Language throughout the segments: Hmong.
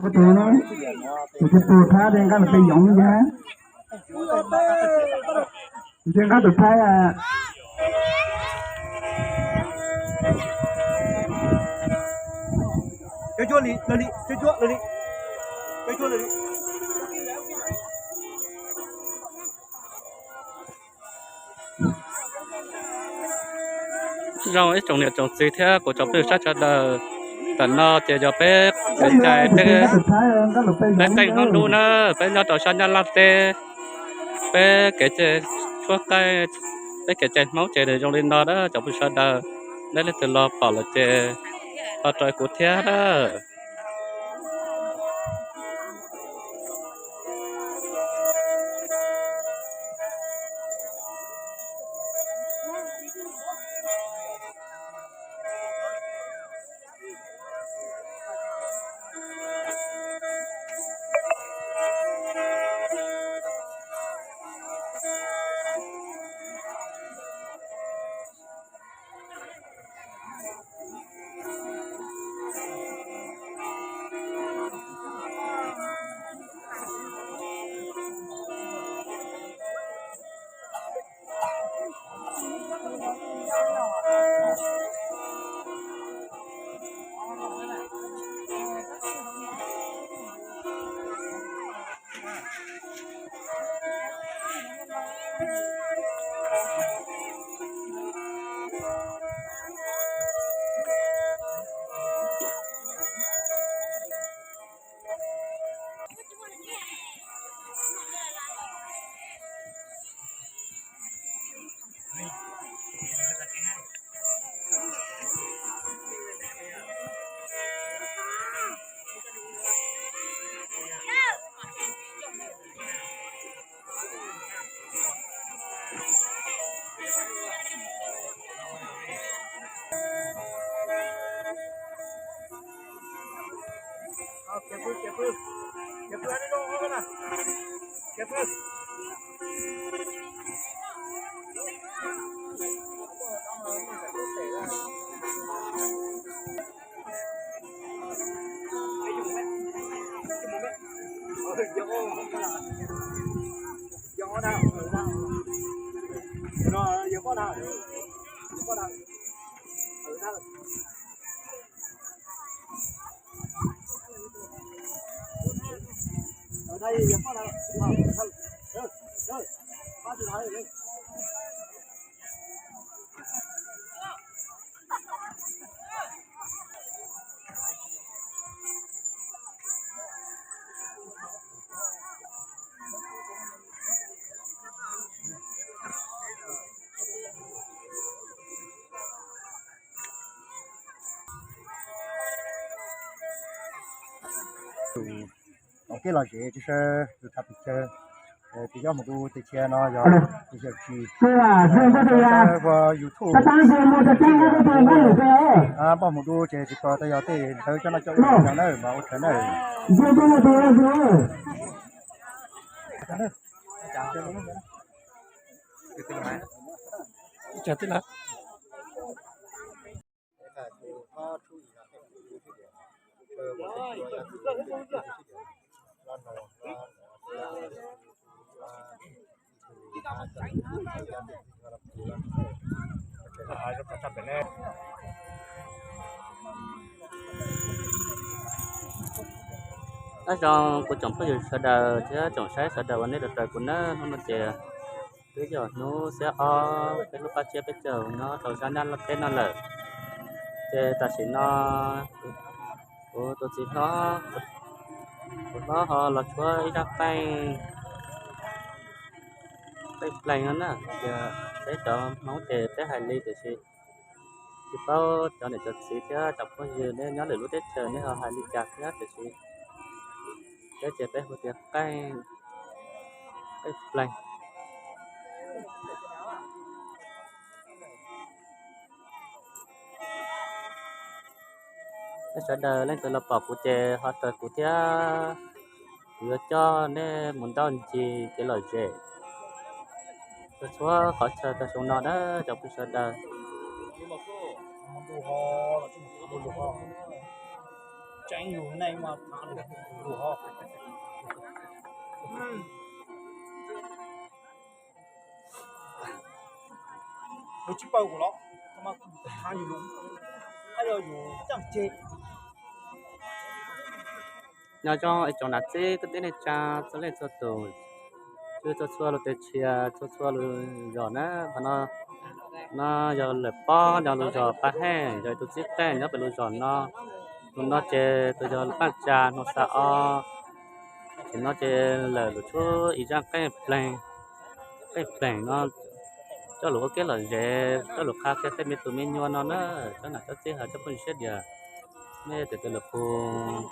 Tus no, tus tus thab de nqaj los peb yoov ntag. Ntshe nqaj tus thab. Zoo ib tsoom niam tsoom txiv thiab kuv cov phooj ywg sawv daws, tam no ces yog peb kev cai, peb qeej hoob dub na, peb nyob rau sab Nyab Laj teb, peb kev cai tshuab qeej, peb kev cai Hmoob ces nws zoo li no na cov phooj ywg sawv daws. Nej leej twg los pom lawm ces ho rau kuv thiab na. Tus, tus kej los zem tsis saib tus thav pis chaw, tus yob mus du tes chiav no yog tus yawm tsis ua YouTube npoj mus du ces tsis tau tas yog tej ntawd coj noj coj ua na mas ua tsaug na. Nyob zoo kuv tsoom phooj ywg sawv daws thiab tsoom saib sawv daws uas nej los raws kuv na, hnub no ces twb yog hnub xiab ob peb lub pab tsiab peb caug nyob rau sab Nyab Laj teb no lawm. Ces tam sim no kuv tus txiv hlob, kuv hlob ho los tshuab ib zaj qeej, qeej pleeg no na. Ces peb cov Hmoob ces peb hais li tiam sis tsis paub cov niam cov txiv thiab cov phooj ywg nej nyob lwm lub teb chaws nej ho hais li cas thiab tiam sis peb ces peb hu tias qeej, qeej pleeg. Nej sawv daws leej twg los pom kuv ces ho raws kuv thiab, kuv yuav coj nej mus nrauj ncig kev lom zem txhua qhov chaw rau xyoo no na cov phooj ywg sawv daws. Tseev yus neeg mas thav lus ho. Lus tsis paub kuv los thav yus lus, hab yog yus caj ceg. Nyob zoo ib tsoom nam txiv kwv tij neej tsa txhua leej txhua tus, txhua txhua lus teb chaws, txhua txhua lus zos na. Qhov no, no yog lawm pob yog lus zos Paj Heej, yog tus txib qeej nyob pem lus zos no. Tus no ces tus yog Paj Tsa Hnub Xa Ob. Ces no ces lawm lus tshuab ib zaj qeej pleeg, qeej pleeg no coj lus ua kev lom zem, coj lus qha qhia tej me tus me nyuam no na, cov nam cov txiv hab cov phooj ywg sawv daws. Nej tes tes lawm pus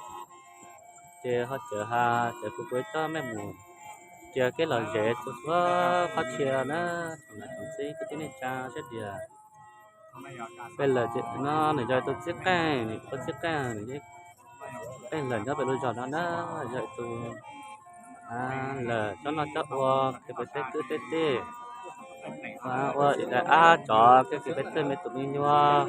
ces ho cawv has cawv kuv kuv coj mej mus cia kev lom zem txhua txhua qhov chaw na, tsoom nam tsoom txiv kwv tij neej tsa sawv daws. Peb lawm no nws yog tus txib qeej, tus txib qeej, qeej lawm nyob pem lub zos no na, yog tus lawm coj noj coj ua kev peb tej kwv tej tij, ua ib daim ab tsov kev peb tej me tus me nyuam.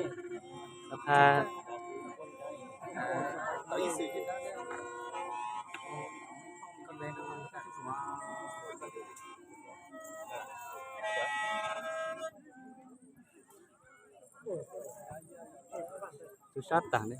Tus sab tag ne.